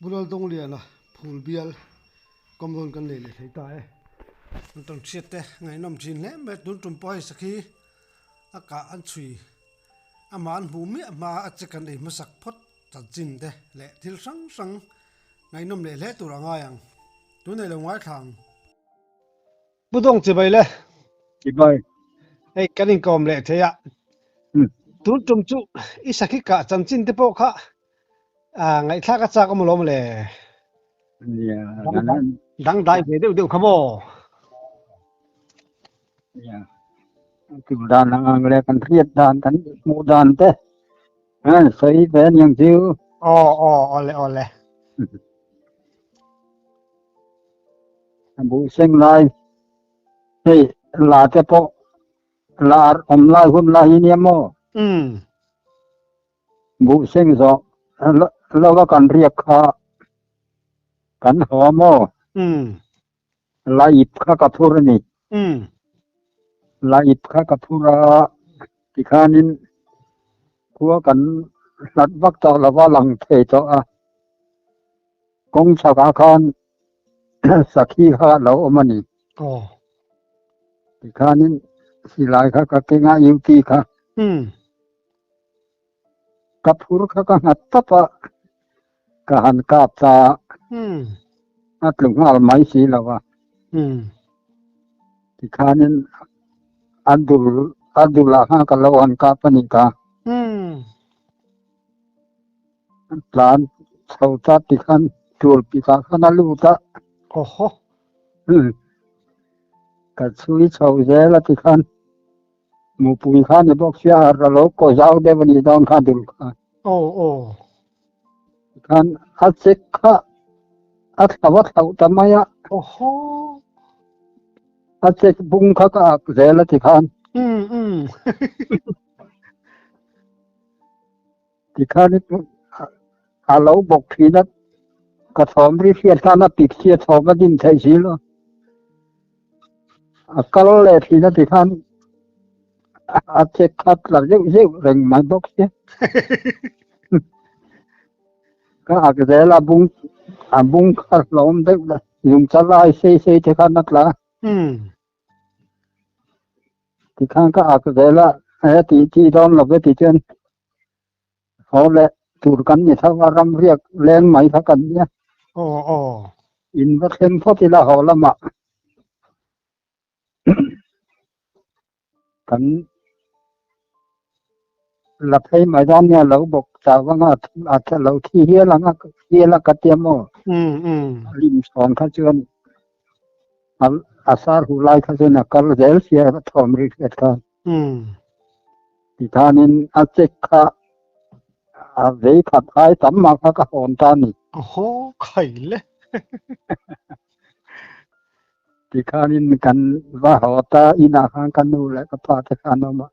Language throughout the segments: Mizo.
Pu Laldawngliana phul bial kawm rawn kan nei leh thei ta e. An tawn hriat te ngaihnawm thin hle mai a, tun tum pawh hei sakhi a kah an chhui amah an hmuh miah hma a che kan ei hmasak phawt chanchin te leh thil hrang hrang ngaihnawm leh hle tur a ngai ang. Tun ei lo ngaithla ang. Pu Dawng chibai le. Chibai. Hei kan inkawm leh thei a. Tun tum chu i sakhi kah chanchin te pawh kha ngaihthlak a chak awm alawm le. Nia. Dangdai ve deuh deuh kha maw. Nia. Tul dan ang ang le kan hriat dan kan hmuh dan te. Sawi ve aniang chu. Aw aw awle awle. Buh seng lai hei la te pawh lar awm lai hun lai hi nia maw? Buh seng zawh lova kan riak kha kan haw maw? La ip kha ka phur a ni. La ip kha ka phur a tikhanin khua kan hlat vak tawh lova lang thei tawh a. Kawng chhakah khan sakhi kha a lo awm a ni. Tikhanin silai kha ka keng a UT kha. Ka phur kha ka nghat tawp a, ka han kap ta a, a tlu nghal mai si lo a. Tikhanin a dul a dulah khan ka lo han kap a nih kha. Tlan chho ta ti khan tul pikah khan a lut a. Awhaw. Ka chhui chho zel a ti khan mupui kha ni bawk sia a lo kaw zau deuh a nih dawn kha dul kha. Aw aw. Khan a chek kha a thlau a thlauh ta mai a. Awhaw. A chek bung kha ka ak zel a ti khan. Tikhan a lo bawk thin a, ka thawm ri hriat khan a pik chhia thawm a din theih si lo. A kal leh thin a tikhan a che khat la zeuh zeuh reng mai bawk sia. Ka ak zel a bung a bung kha hlawm deuh la, zungcha lai sei sei te khan a tla. Tikhan ka ak zel a, he tih tih dawn lo ve tih chuan haw leh tur kan ni tho a, ram riak leng mai kha kan nia. Aw aw. In va thleng phawt ila haw lamah kan la phei mai dawn nia lo bawk chau anga a lo thi hial anga hial a ka tia maw? Lim sawn kha chuan a sar hu lai kha chuan a kal zel sia a thawm ri hriat kha. Tikhanin a check kha a vei khat ai tam mah kha ka hawn ta ni. Aw khai le. Tikhanin kan va haw ta inah khan ka nu leh ka pa te kha an awm a.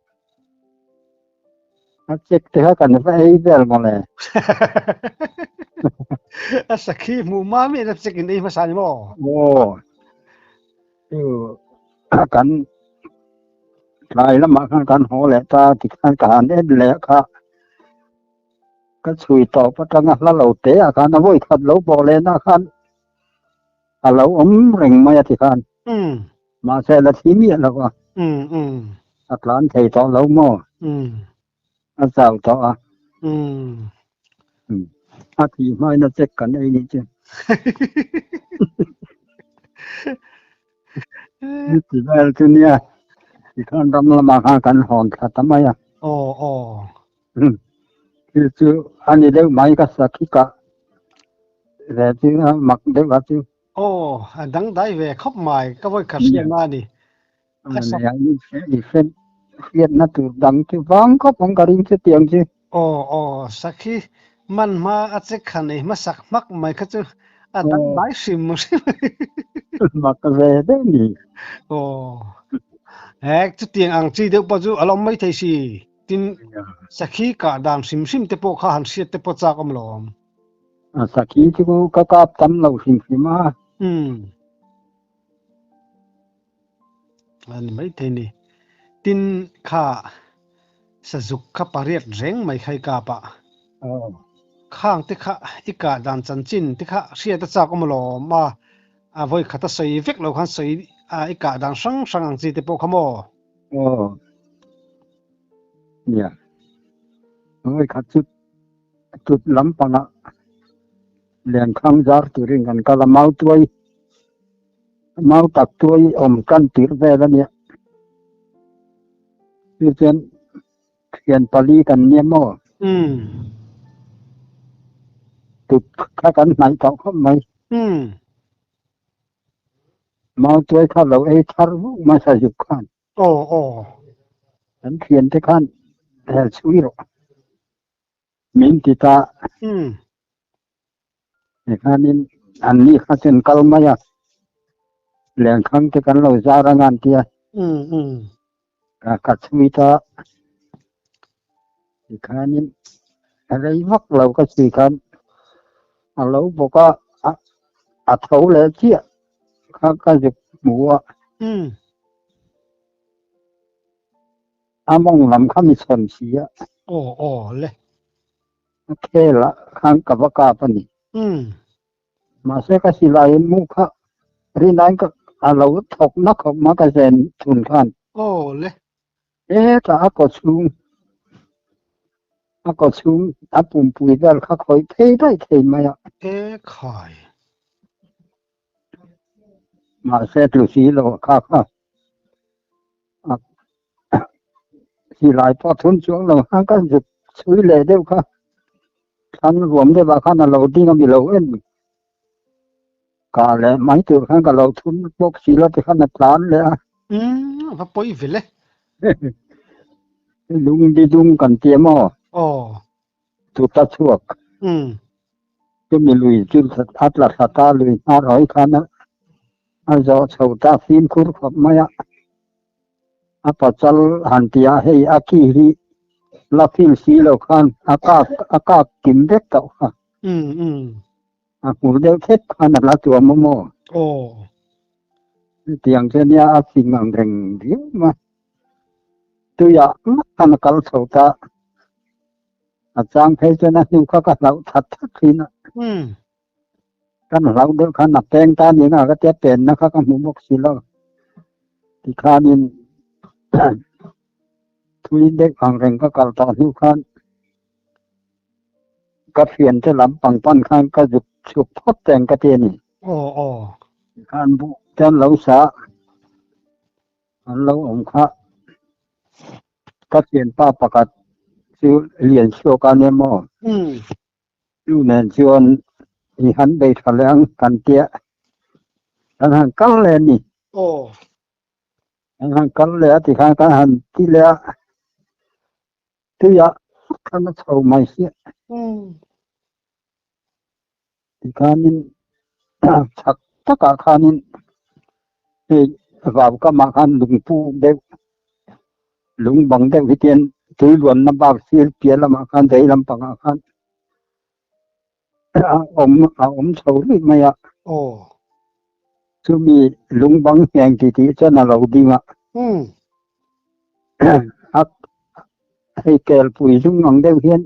A check te kha kan va ei vel mawle. A sakhi hmuh ma mi na check in ei hmasa ni maw? Aw. Chu kan tlai lamah khan kan haw leh ta tikhan ka han en leh kha ka chhui tawp atanga hla lo te ah khan a vawi khat lo bawh leh na khan a lo awm reng mai a tikhan. Mahse la thi miah lo a. A tlan thei tawh lo maw? A chau tawh a. A thih hmain a check kan ei nih chu. Ti vel chu nia tikhan ram lamah khan kan hawn thla ta mai a. Aw aw. Thil chu a ni deuh mai ka sakhi kah ve chu a mak deuh a chu. Aw, a dangdai ve khawp mai, ka vawi khat hriatna a ni. A sak. I hriatna tur dang chu vang khawp ang ka ring chutiang chu. Aw, aw, sakhi man hma a che khan ei hmasak hmak mai kha chu a dangdai hrim hrim. Mak ve deuh ni. Aw, hek chutiang ang chi deuh pawh chu a la awm maithei si. Tin, sakhi kah dan hrim hrim te pawh kha han hriat te pawh chak awm lo awm. A sakhi chu ka kap tam lo hrim hrim a. Umm. A ni mai thei ni. Tin kha sazuk kha pariat reng mai kha i kap a. Aw. Khang te kha i kah dan chanchin te kha hriat a chak awm alawm a, a vawi khat a sawi vek lo khan sawi a i kah dan hrang hrang ang chi te pawh kha maw? Aw nia, vawi khat chu tut lampangah lenkhang zar turin kan kal a, mautuai mau tak tuai awm tan tirh vel a nia. Chu chuan Thian pali kan nia maw? Umm. Tut kha kan hnaih tawh khawp mai. Umm. Mautuai kha lo ei thar vuk mai sazuk khan. Aw aw. Kan thian te khan hel chhui rawh. Min ti ta. Umm. Tikhanin an ni kha chuan kal mai a, lenkhang te kan lo zar anga an ti a. Umm umm. Ka ka chhui ta. Tikhanin rei vak lo ka chhui khan a lo bawk a, a tho leh chiah kha ka zuk hmu a. Umm. A mawng lam kha mi chhawn si a. Aw aw le. A khel ah khan ka va kap a ni. Umm. Mahse ka silai mu kha rinain ka a lo thawk na khawp ma ka zen thun khan. Aw le. Hetah a kaw chhung a kaw chhung a pumpui vel kha khawih phei daih thei mai a. E khai. Mahse tlu si lo kha kha. Silai pawh thun chuang lo khan ka zuk chhui leh deuh kha thlan ruam deuh ah khan a lo ding a mi lo en kah leh mai tur khan ka lo thun bawk si lo tikhan a tlan leh a. Umm a va pawi vel e. Lung di dung kan ti a maw? Aw. Tuta chhuak. Umm. Chumi lui chu a tla thla ta lui hnar hawi khan a A zawh chho ta fimkhur khawp mai a, a pachal han ti a, hei a ki hi la fil si lo khan a kak a kak kim vek tawh kha. A hmur deuh thep khan a la tuam a maw? Aw. Hetiang chu ania a fing ang reng riau mai. Tuiah ngawt khan a kal chho ta. A chang phei chuan a hnu kha ka hlauh that that thin a. Kan hlauh deuh khan a peng ta ning a ka tia penna kha ka hmu bawk si lo. Tikhanin thui deuh ang reng ka kal tawh hnu khan ka thiante lam pang pan khan ka zuk chhuk phawt teng ka ti a ni. Aw aw. Tikhan buh te an lo sa an lo awm kha ka thianpa pakhat chu lian chhuak a nia maw? Umm. Chu nen chuan i han bei tha leh ang kan tia kan han kal leh a ni. Aw. Kan han kal leh a tikhan kan han ti leh a, tuiah khan a chho mai sia. Umm. Tikhanin chak takah khanin hei vau kamah khan lungpu deuh lung bang deuh hi tian tui luanna bak sir piah lamah khan vei lampangah khan a awm a awm chho rih mai a. Aw. Chumi lung bang ngheng ti tih chuan a lo ding a. Umm. A hei kelpui zung ang deuh hian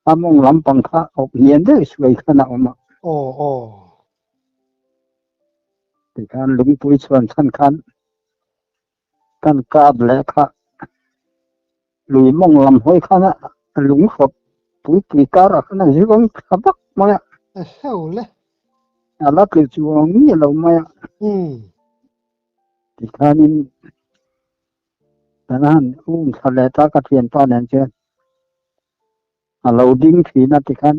a mawng lampang kha awp hniam deuh suai khan a awm a. Aw aw. Tikhan lungpui chhuan chhan khan Kan kap leh kha lui mawng lam hawi khan a lung hrawp puipui karah khan a zuang thla vak mai a. A hleuh le. A la tlu chuang miah lo mai a. Umm. Tikhanin kan han um thla leh ta ka thianpa nen chuan a lo ding thin a tikhan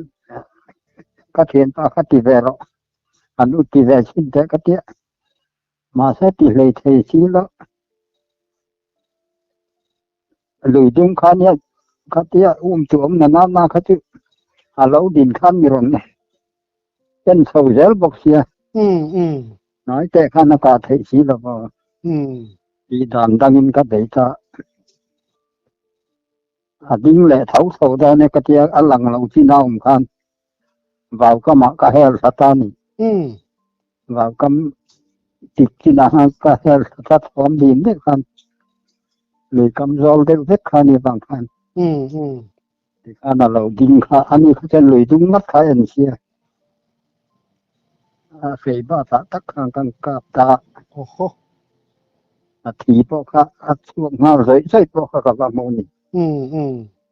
ka thianpa kha ti ve rawh an u ti ve chhin teh ka tia. Mahse ti hlei thei si lo. Lui dum kha nia khatia um chu awm na na na kha chu a lo din khan mi rawn en chho zel bawk sia. Umm umm. Hnai teh khan a kah theih si lo va. Umm. Tih dan dangin ka bei ta. A ding leh tho tho dawn e ka tia a lang lo chin a awm khan Vaukamah ka hel thla ta ni. Umm. Vaukam tik chinah khan ka hel thla ta thawm ding deuh khan luikam zawl deuh vek kha ni vang khan. Umm umm. Tikhan a lo ding kha ani kha chuan lui dung ngat kha a en sia. A fei batah tak khan kan kap ta. Awhaw. A thi pawh kha a chhuak nghal zawih zawih pawh kha ka va hmu a ni.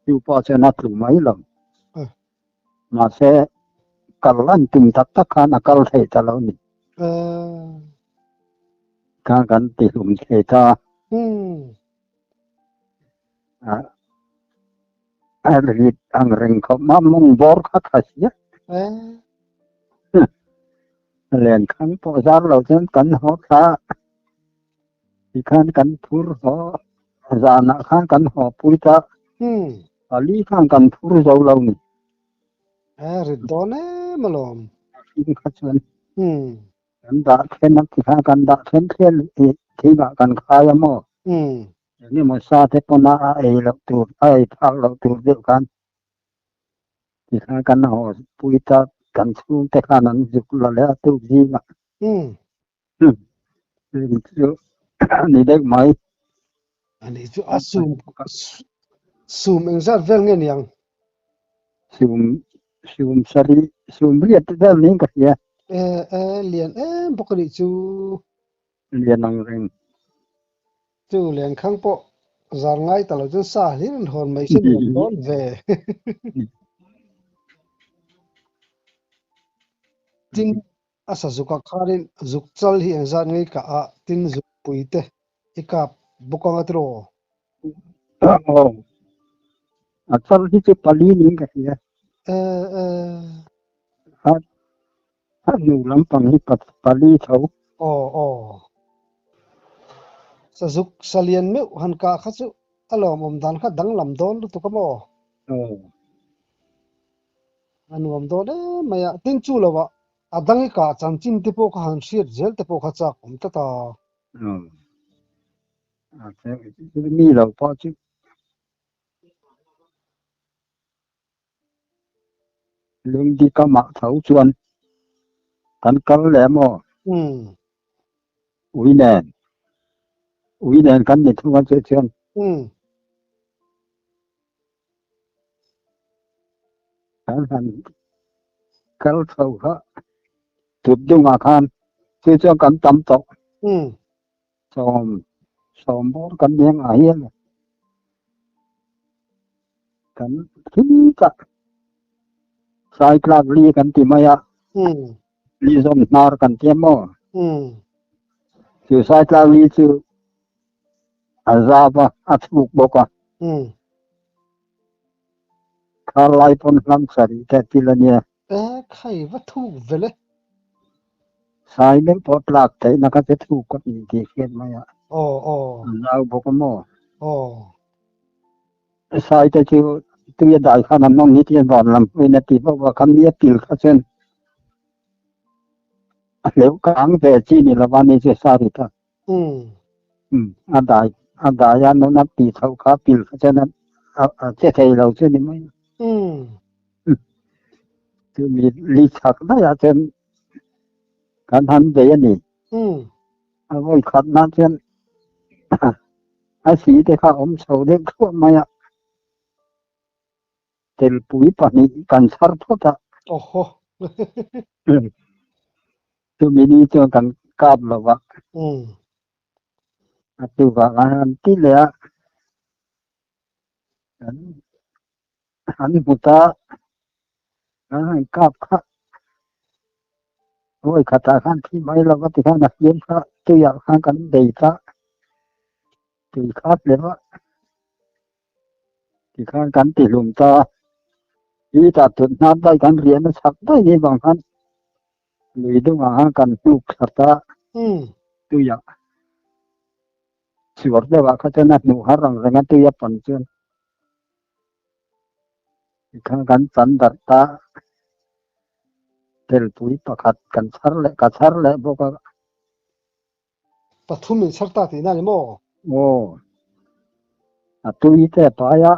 Chu pawh chuan a tlu mai lo. Mahse kal an tum tak tak khan a kal thei ta lo a ni. Khan kan tihlum thei ta. A rit ang reng khawp a, mawng bawr kha tha sia. Len khang pawh zar lo chuan kan haw thla a, tikhan kan phur haw zanah khan kan haw pui ta, pali khan kan phur zo lo ni. A rit dawn em alawm. A hring kha chuan kan dah then a tikhan kan dah then thliah thingah kan khai a maw? Engemaw sa te pawn a a ei loh tur a ei phak loh tur deuh khan tikhan kan haw pui ta kan chhungte khan an zuk la leh a tuk zingah ring chu a ni deuh mai. Ani chu a sum sum engzat vel nge niang? Sum sum sarih sum riat vel niin ka hria. E e lian em bawk anih chu. Lian ang reng. Chu lenkhang pawh zar ngai ta lo chuan sa hlir an hawn mai se nuam dawn ve. Tin, a sazukah khanin zuk chal hi engzat ngei kah a, tin zuk pui te i kap bawk anga tiraw? Aw, a chal hi chu pali niin ka hria. E e. A hnu lampang hi pali tho. Aw aw. Sazuk salian meuh han kah kha chu a lawmawm dan kha danglam dawn lutuk a maw? Aw. A nuam dawn em mai a. Tin chu lo ah a dang i kah chanchin te pawh kha han hriat zel te pawh kha chak awm tlat a. Aw. A mi lo pawh chu. Lungdi kamah tho chuan kan kal leh maw? Ui nen, ui nen kan ni thung a chu chuan. Kan han kal tho kha tut dungah khan chu chuan kan tam tawh. Sawm, sawm bawr kan ni ang ah hian kan thil tak sai tlak li kan ti mai a, li zawm hnar kan ti a maw? Chu sai tlak li chu a zap a, a chhuk bawk a. Thar lai pawn hlam sarih te thil a nia. E khai va thuk vel e. Sai meuh pawh tlak theihna kha che thuk ka tih tih hriat mai a. Aw aw. An zau bawk a maw? Aw. Sai te chu tui a dai khan an nawm hi tia van lam hmuin a ti bawk a, kha mi a pil kha chuan a hleuh kang ve chi ni lova ni chu sa ri ta. A dai a dai a nuna tih chhoh kha pil kha chuan a che thei lo chu ni mai. Chu mi li chak daih ah chuan kan han bei a ni. A vawi khat nan chuan a si te kha a awm chho deuh thluah mai a. Telpui pahnih kan chhar phawt a. Awhaw. Chumi ni chuan kan kap lo va. A tuvah khan an ti leh a, kan han hmu ta, kan han kap kha vawi khatah khan thi mai lo va tikhan a hliam kha tuiah khan kan bei ta, tui khat leh va tikhan kan ti hlum ta, hi tah tut hnar daih kan riahna chak daih ni vang khan Lui dungah khan kan hnuk thlat a, tuiah chhuar deuhah kha chuan a hnuh har ang reng a, tui a pan chuan tikhan kan chan darh ta, telpui pakhat kan chhar leh ka chhar leh bawk a. Pathum in chhar ta tihna a ni maw? Aw, a tui te a pai a,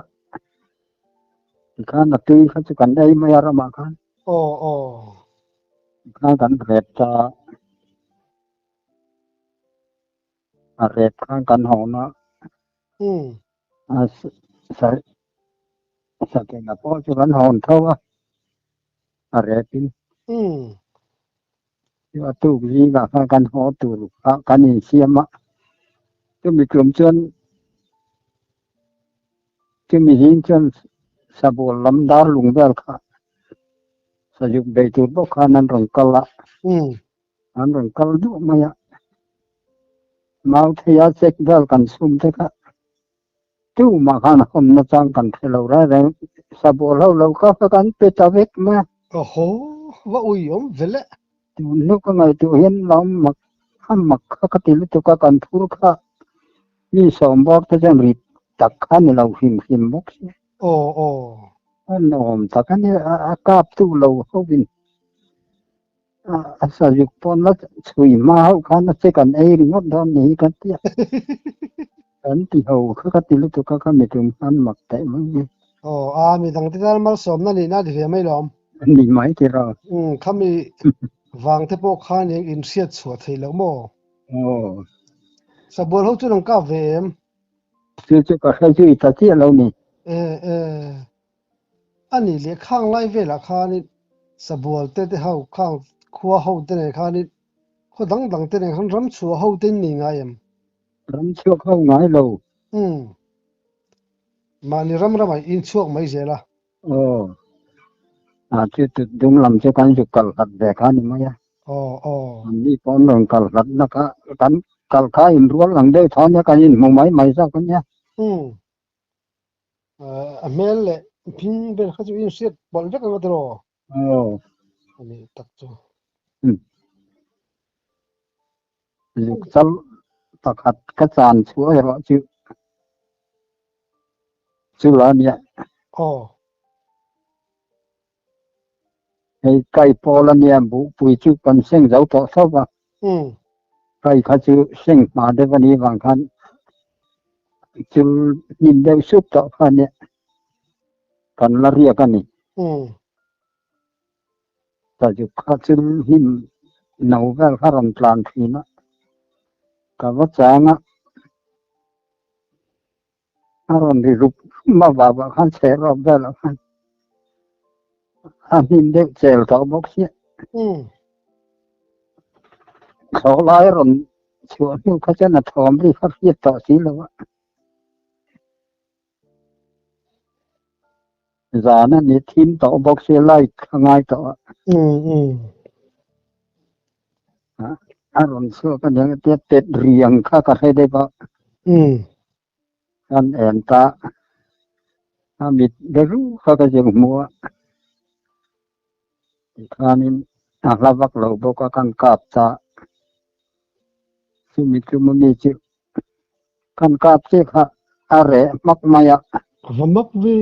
tikhan a tui kha chu kan ei mai a ramah khan. Aw, aw. Tikhan kan rep ta a, a rep khan kan hawn a. A Sakenga pawh chu kan hawn tho a, a repin. Chu a tuk zingah khan kan haw tur kha kan insiam a, chumi tum chuan chumi zing chuan sabual lam dar lung vel kha sazuk bei tur bawk khan an rawn kal a, an rawn kal duah mai a, Mautheia check vel kan chhum te kha Tumah khan hawnna chang kan hre lo reng reng, sabual ho lo kha kha kan pe ta vek mai a. Aw va ui awm ve le. Tun hnu ka ngaihtuah hian lo mak a mak kha ka ti lutuk a, kan phur kha mi sawm bawr te chuan rit tak kha ni lo hrim hrim bawk si. Aw aw. A nuam tak a ni, a kap tu lo ho in A sazuk pawn la chhui hma hauh khan a che kan ei ringawt dawn ni hi kan ti a. Kan ti ho kha ka ti lutuk a ka mitum khan mak teh mai ni. Aw a midang te tan malsawmna nihna a ti ve mai lawm. Ni mai ti rawh. Umm khami vang te pawh khan eng in hriat chhuah theih loh maw? Aw. Sabual ho chu an kap ve em? Chu chu ka hre zui ta chiah lo ni. E e. A nih leh khang lai velah khanin sabual te te ho khang khua ho te nen khanin khaw dang dang te nen khan ram chhuah ho te in nei ngai em? Ram chhuak ho ngai lo. Umm. Mahni ram ramah in chhuak mai zel a. Aw. A chu tut dung lam chu kan zuk kal hlat ve kha ni mai a. Aw aw. An ni pawh an rawn kal hlat na kha kan kal kha inrual ang deuh tho ania kan inhmu mai mai zawk ania. Umm. A hmel leh phing vel kha chu in hriat pawlh vek ang a tiraw? Aw. A nih tak chu. Zuk chal pakhat ka chan chhuah erawh chu chu la nia. Aw. Hei kai pawl a nia buhpui chu kan seng zo tawh tho va. Kai kha chu seng hma deuh a nih vang khan chul hnim deuh sup tawh kha nia kan la riak a ni. Sazuk kha chul hnim no vel kha rawn tlan thin a, ka va chang a. A rawn ri rup rup a vah vah khan chhe rawp vel ah khan a hnim deuh chel tawh bawk sia. Thlawh lai a rawn chhuah hnu kha chuan a thawm ri kha hriat tawh si lo a. Zan a ni thim tawh bawk sia light kha ngai tawh a. A rawn chhuak a niang tia tet riang kha ka hre deuh a. Kan en ta a mit ber kha ka zir hmu a tikhanin a hla vak lo bawk a kan kap ta chumi tum ami chu kan kap chiah kha a reh hmak mai a. A va mak ve.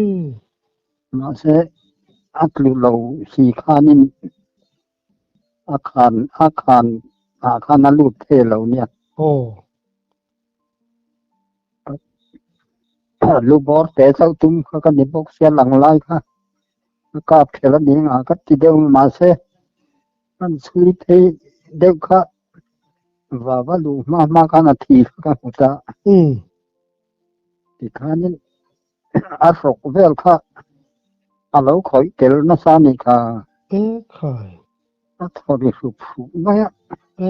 Mahse a tlu lo si khanin a khan a khan ah khan a lut thei lo nia. Aw. Lu bawr te chauh tum kha ka ni bawk sia lang lai kha ka kap thelh a ni ang ka ti deuh mahse an chhui phei deuh kha vava luh hma hma khan a thi kha ka hmu ta tikhanin a hrawk vel kha a lo khawih tel nasa a nih kha. E khai. A thaw ri hrup hrup mai a. E,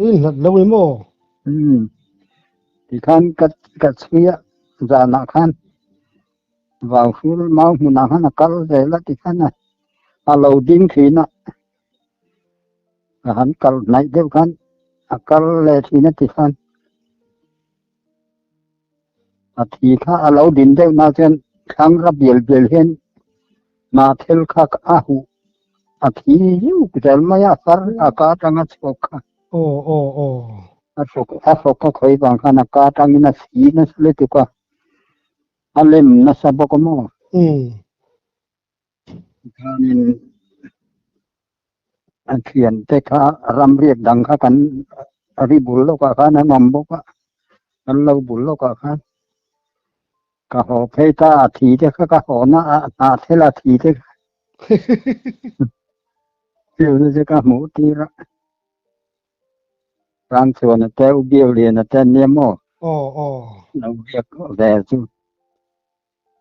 i inhlat lo em aw? Umm, tikhan ka ka chhui a, zanah khan vau hrul mau hmunah khan a kal zel a tikhan a a lo ding thin a, a han kal hnaih deuh khan a kal leh thin a tikhan a thi kha a lo din deuh na chuan thlangra bial bial hian hnahthel kha a huh a thi zuk zel mai a far a ka atanga chhuak kha. Aw aw aw. A hrawk a hrawk a khawi vang khan a ka atangin a thi nasa lutuk a, a lem nasa bawk a maw? Umm. Tikhanin a thiante kha ramriak dang kha kan ri bul lawkah khan an awm bawk a, kan lo bul lawkah khan ka haw phei ta a thi te kha ka haw na a hnah thel a thi te kha chu chu ka hmuh tir a. Rangchuan a te u Biakliana te an nia maw? Aw aw. Lo biak ve chu.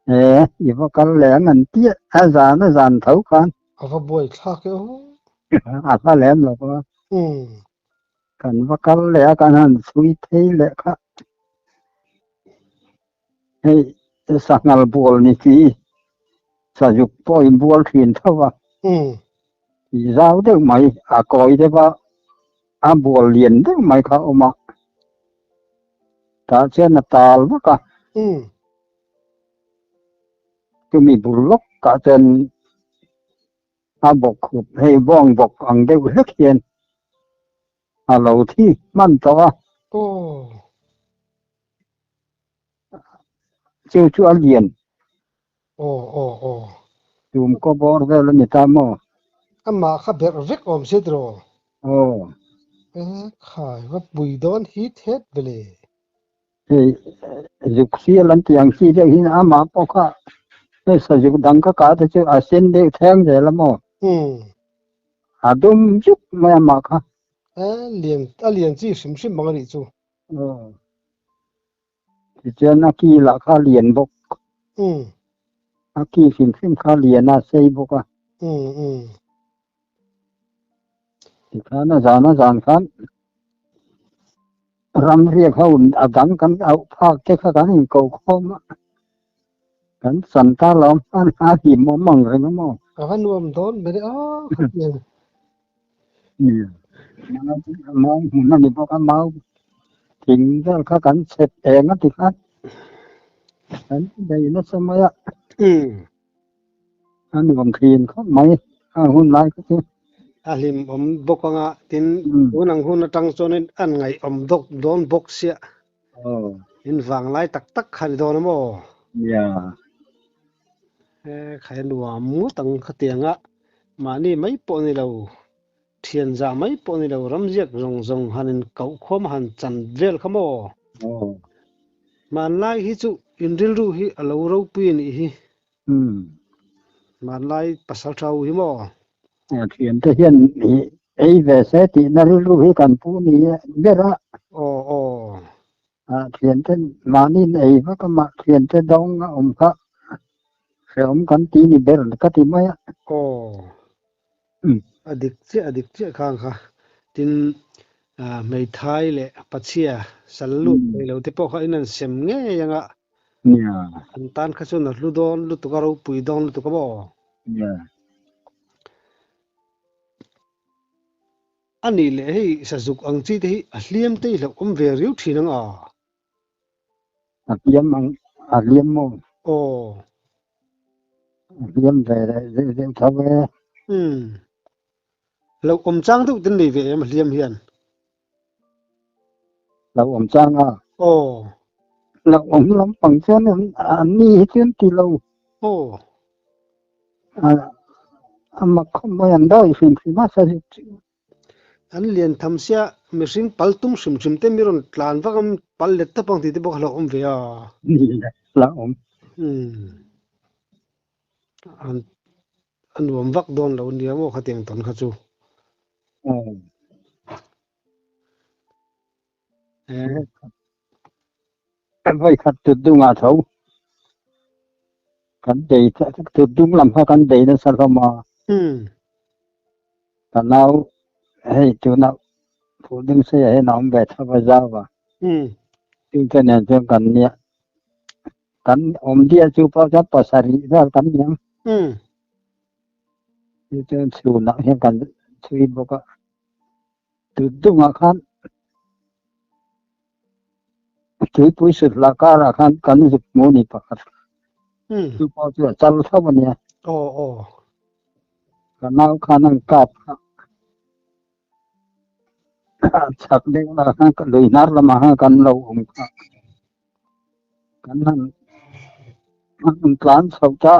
E, i va kal leh ang an tia a zan a zan tho khan. A va buai thlak e aw. A hla lem lo va. Kan va kal leh a kan han chhui thei leh kha. Hei sanghal bual ni chi sazuk pawh in bual thin tho va. Zau deuh mai a kawi deuh a a bual lian deuh mai kha a awm a. Tah chuan a tal vak a. Chumi bul lawk ah chuan a bawk khup hei bawng bawk ang deuh hlek hian a lo thi hman tawh a. Chu chu a lian. Tum kaw bawr vel a ni ta maw? Amah kha berh vek awm si tiraw? Aw. E khai va pui dawn hit het vele. Hei zuk sial an tih ang chi deuh hian amah pawh kha hei sazuk dang ka kah te chu a sen deuh thleng zel a maw? A dum zuk mai amah kha. E lian a lian chi hrim hrim ang a nih chu. Aw. Tichuan a ki lah kha a lian bawk. A ki hrim hrim kha a lian a, a sei bawk a. Tikhan a zan a zan khan ram riak ho a dang kan auh phak te kha kan inkoh khawm a, kan chan ta lo a a hlim awm ang reng a maw? A va nuam dawn ber e aw khatiang. Nia, mau hmun a ni bawk a, mau thing vel kha kan chep eng a ti khan kan bei nasa mai a. A nuam thin khawp mai a hun lai kha chu. A hlimawm bawk anga tin tun ang hun atang chuanin an ngaihawm dawk dawn bawk sia. In vang lai tak tak kha ni dawn a maw? Nia. He khai nuam ngawt ang khatianga mahni mai pawh ni lo, thian zah mai pawh ni lo ramziak zawng zawng han in koh khawm han chan vel kha maw? Hmanlai hi chu in rilru hi a lo ropui a nih hi. Hmanlai pasal tha u hi maw? Thiante hian ei ve se tihna rilru hi kan pu ni ber a. Aw aw. Thiante mahniin ei vak a mah thiante dawng a awm kha hrehawm kan ti ni ber ka ti mai a. Aw. A dik chiah a dik chiah khang kha. Tin hmeithai leh pachhia sal lut thei lo te pawh kha in an sem ngei ang a. Nia. An tan kha chuan a hlu dawn lutuk a ropui dawn lutuk a maw? Nia. A nih leh hei sazuk ang chi te hi a hliam te hi hlauh awm ve riau thin ang a. A hliam ang a hliam maw? Aw. A hliam ve leh zeuh zeuh tho e. Umm. Hlauh awm chang deuh ten nei ve em a hliam hian? Lo awm chang a. Aw. Lo awm lampang chuan an ni hi chuan ti lo. Aw. A mak khawp mai an dawi hrim hrim a sa zuk chu. An lian tham sia mihring pal tum hrim hrim te mi rawn tlan vak a pal let tawp ang tih te pawh kha hlauhawm ve a. Ni hlauhawm. Umm. An a nuam vak dawn lo nia maw khatiang tawn kha chu. Voi khat tut dungah tho kan bei tut dung lam kha kan bei nasa hlawm a. Ka nau hei tuna phuh ding se hian a awm ve tho a zau a. Chungte nen chuan kan nia kan awm diah chu pawh chuan pasarih vel kan ni ang. Chu chuan chhunah hian kan chhui bawk a. Tut dungah khan tuipui sut lah karah khan kan zuk hmu a ni pakhat. Chu pawh chu a chal tho a nia. Ka nau khan an kap kha chhak deuh lah khan lui hnar lamah khan kan lo awm kha. Kan han an tlan chho ta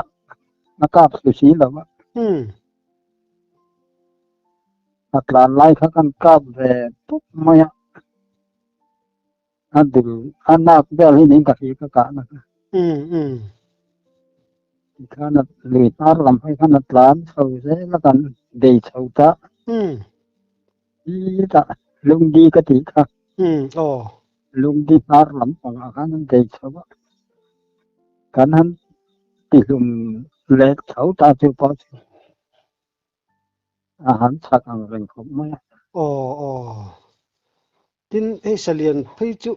a kap thlu si lo a. A tlan lai kha kan kap ve pup mai a. A dul a nak vel hi ning ka hri ka kah na kha. Tikhan a lui hnar lam phei khan a tlan chho zel a kan bei chho ta. Hi tah lungdi ka tih kha. Lungdi hnar lam pangah khan an bei chho a. Kan han. Tihlum leh tho ta chu pawh chu a han chak ang reng khawp mai a. Aw aw. Tin, hei salian phei chu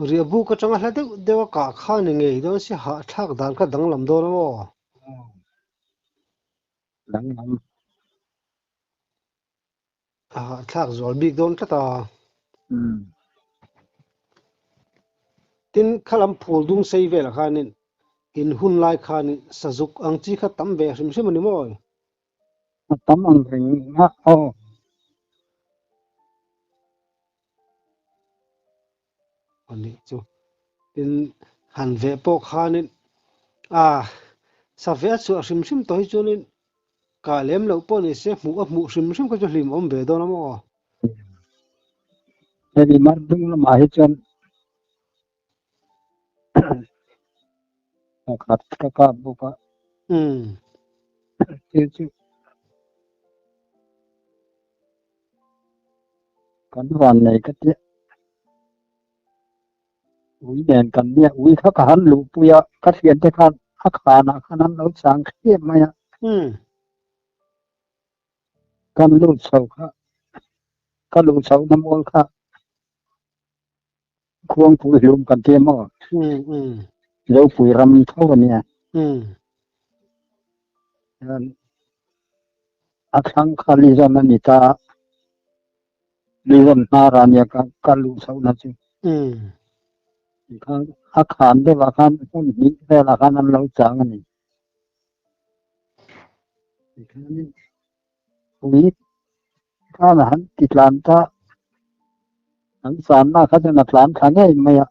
riahbuk atanga hla deuh deuh a kah kha ni ngei dawn si hahthlak dan kha danglam dawn a maw? Danglam. A hahthlak zual bik dawn tlat a. Tin, khalam phul dung sei velah khanin in hun lai khanin sazuk ang chi kha tam ve hrim hrim a ni maw? A tam ang reng a, aw. A nih chu. Tin, han veh pawh khanin a sa ve a chhuah hrim hrim tawh hi chuanin kah lem loh pawh ni se hmuh a hmuh hrim hrim kha chu hlim awm ve dawn a maw? Hemi mar dung lamah hi chuan pakhat ka kap bawk a. Chu chu kan van nei ka tia. Ui nen kan nia ui kha ka han luhpui a, ka thiante khan a khanah khan an lo chang khiap mai a. Kan lut chho kha, ka luh chhohna mual kha Khuangpui hlum kan ti maw? Zopui ram tho a nia. A thlang kha Lizon a ni ta a, Lizon hnar a nia ka luh chhohna chu. Tikhan a khan deuhah khan hmun hnih velah khan an lo chang a ni. Tikhanin ui khan a han ti tlan ta, an sanna kha chuan a tlan thla ngei mai a.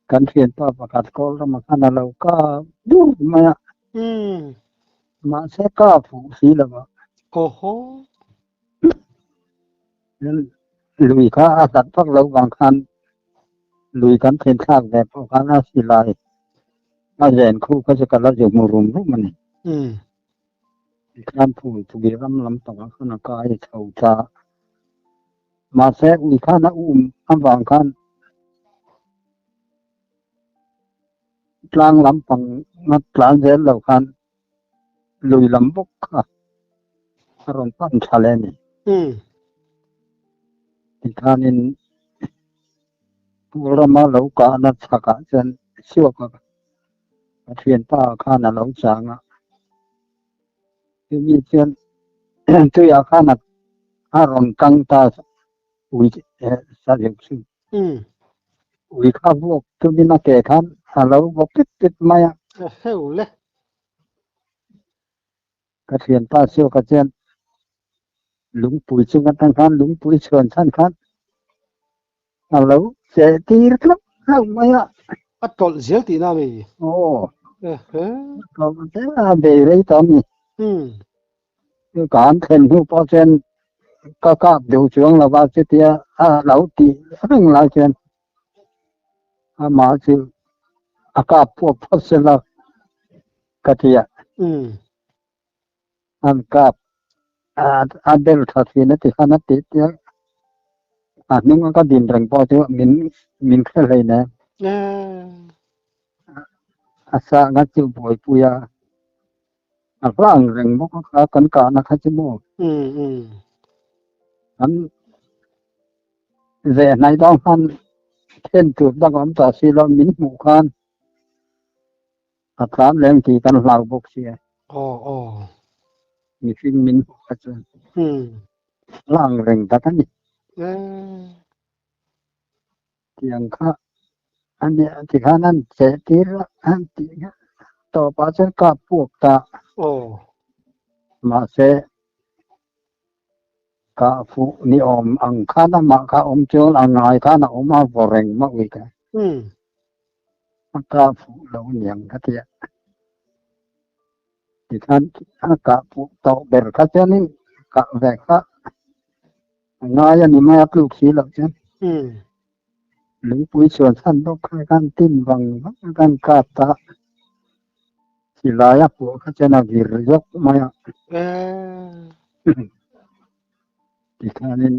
Kan thianpa pakhat kawl ramah khan a lo kap dur mai a. Mahse kap fuh si lo a. Lui kha a hlat vak loh vang khan lui kan thlen thlak ve pawh khan a silai a zen khu kha chu ka la zu hmu rum rum a ni. Tikhan phul pui ram lampangah khan a kai chho ta. Mahse ui khan a um avang khan tlang lampang a tlan zel lo khan lui lam bawk kha a rawn pan tha leh a ni. Tikhanin Pu Rama lo kahna chhakah chuan chhuak a, ka thianpa khan a lo chang a. Chumi chuan tuiah khan a rawn kang ta ui sa deuh chu. Ui kha vuak tumin a ke khan a lo vaw pit pit mai a. Ka thianpa chhuaka chuan lungpui chung atang khan lungpui chhuan chhan khan a lo cheh tir tlauh tlauh mai a. A tawlh zel tihna a mi? Aw. A tawlh zel a, bei rei ta a ni. Ka an thlen hnu pawh chuan ka kap deuh chuang lo va, chutia a lo tih reng lai chuan amah chu a kap pawh phawt sela ka ti a. An kap a bel tha thin a ti khan a tih tir a hnung a ka din reng pawh chu min min hre hlei nen. A sanga chu buaipui a a hlang reng bawk a kha kan kahna kha chu maw. An ve hnai dang khan then tur dang awm ta si lo min hmuh khan a tlan leng tih kan hlau bawk sia. Aw aw. Mihring min hmuh kha chuan lang reng tak a ni. Tiang kha a nia tikhan an cheh tir a an tih kha tawpah chuan kap puak ta. Aw. Mahse Kah fuh ni awm ang khan amah kha awm chuan a ngai khan a awm a vaw reng mauh i ka. A kah fuh lo niang ka ti a. Tikhan a kah fuh tawh ber kha chuanin kah ve kha a ngai a ni mai a tluk si loh chuan. Lungpui chuan chhan bawk kha khan tin vang vang a kan kap ta. Silai a pawh kha chuan a vir zawk mai a. Tikhanin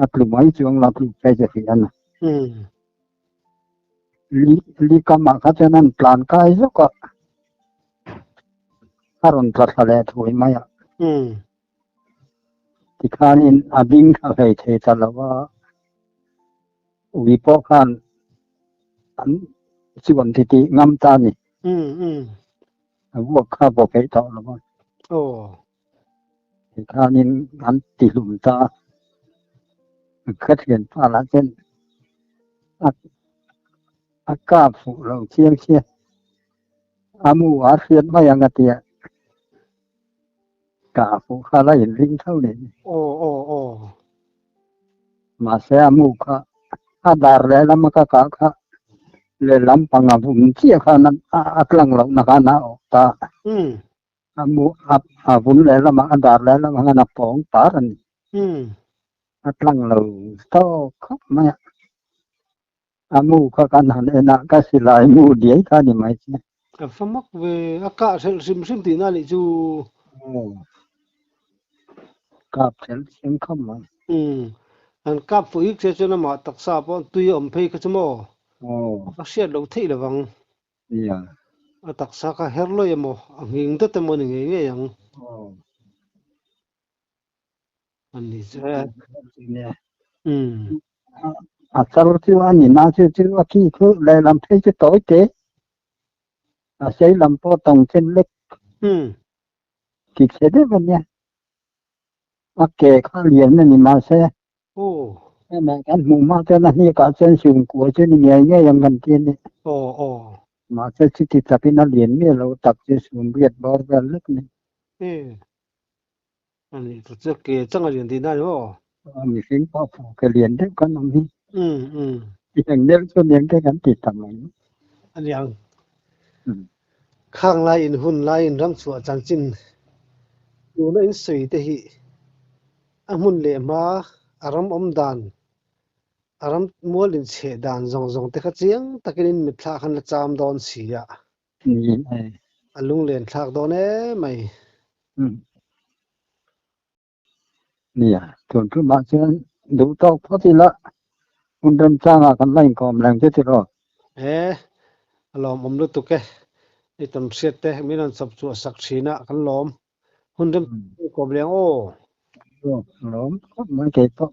a tlu mai chuang la tluk phei chu hrih a ni. Li li kamah kha chuan an tlan kai zawk a, a rawn tla thla leh thui mai a. Tikhanin a ding thla hlei thei ta lo a, ui pawh khan an chuan titih ngam ta a ni. A vuak kha a vaw peih tawh lo a. Tikhanin an tihlum ta a, ka thianpa lah chuan a a kap fuh lo chiang sia, a mu a hriat mai ang a ti a, kah fuh kha la inring tho ni. Mahse a mu kha a dar lehlam a ka kah kha lehlam panga vum chiah khan a tlang lohna khan a awk ta a. A mu a a vun lehlamah a dar lehlamah khan a pawng par a ni. A tlang lo tawk khawp mai a. A mu kha kan han en a, ka silai mu diai kha a ni mai che. Ka fa mak ve, a kah hrelh hrim hrim tihna a nih chu. Aw, kap hrelh chiang khawp mai. Umm, an kap fuh ik che chuan amah taksa pawh tui a awm phei kha chu maw? Aw. A hriat loh theih lovang. Nia. A taksa kha her lawih emaw, a nghing dat emaw ni ngei ngei ang. Aw. A ni che. Nia. Umm. A chal chu a ni na chu chu a khi khu lehlam phei chu tawi te. A sei lam pawh tawng chen lek. Umm. Ki chhe deuh a nia. A ke kha lian a ni mahse. Aw. Hemah kan hmuh hma chuan a hniakah chuan sungkua chu ni ngei ngei ang kan ti a ni. Aw aw. Mahse chuti takin a lian miah lo tak chu sumriat bawr vel lek a ni. E. A nih chu chu ke chang a lian tihna a ni maw? Aw mihring pawh fu ke lian deuh kan awm hi. Umm umm. Tiang deuh chu niang te kan ti ta mai. A niang. Khang lai in hun lai in ramchhuah chanchin tuna in sawi te hi A hmun leh hma, a ram awm dan, a ram mual inchheh dan zawng zawng te kha chiang takin in mitthla khan la cham dawn si a. A lunglen thlak dawn em mai. Nia, tun tumah chuan duh tawk phawt ila hun remchangah kan la inkawm reng che tiraw? He, a lawmawm lutuk e. I tawn hriat te min rawn chawp chhuah sak thin a, kan lawm. Hun rem kawm leng aw. Lawm khawp mai kei pawh.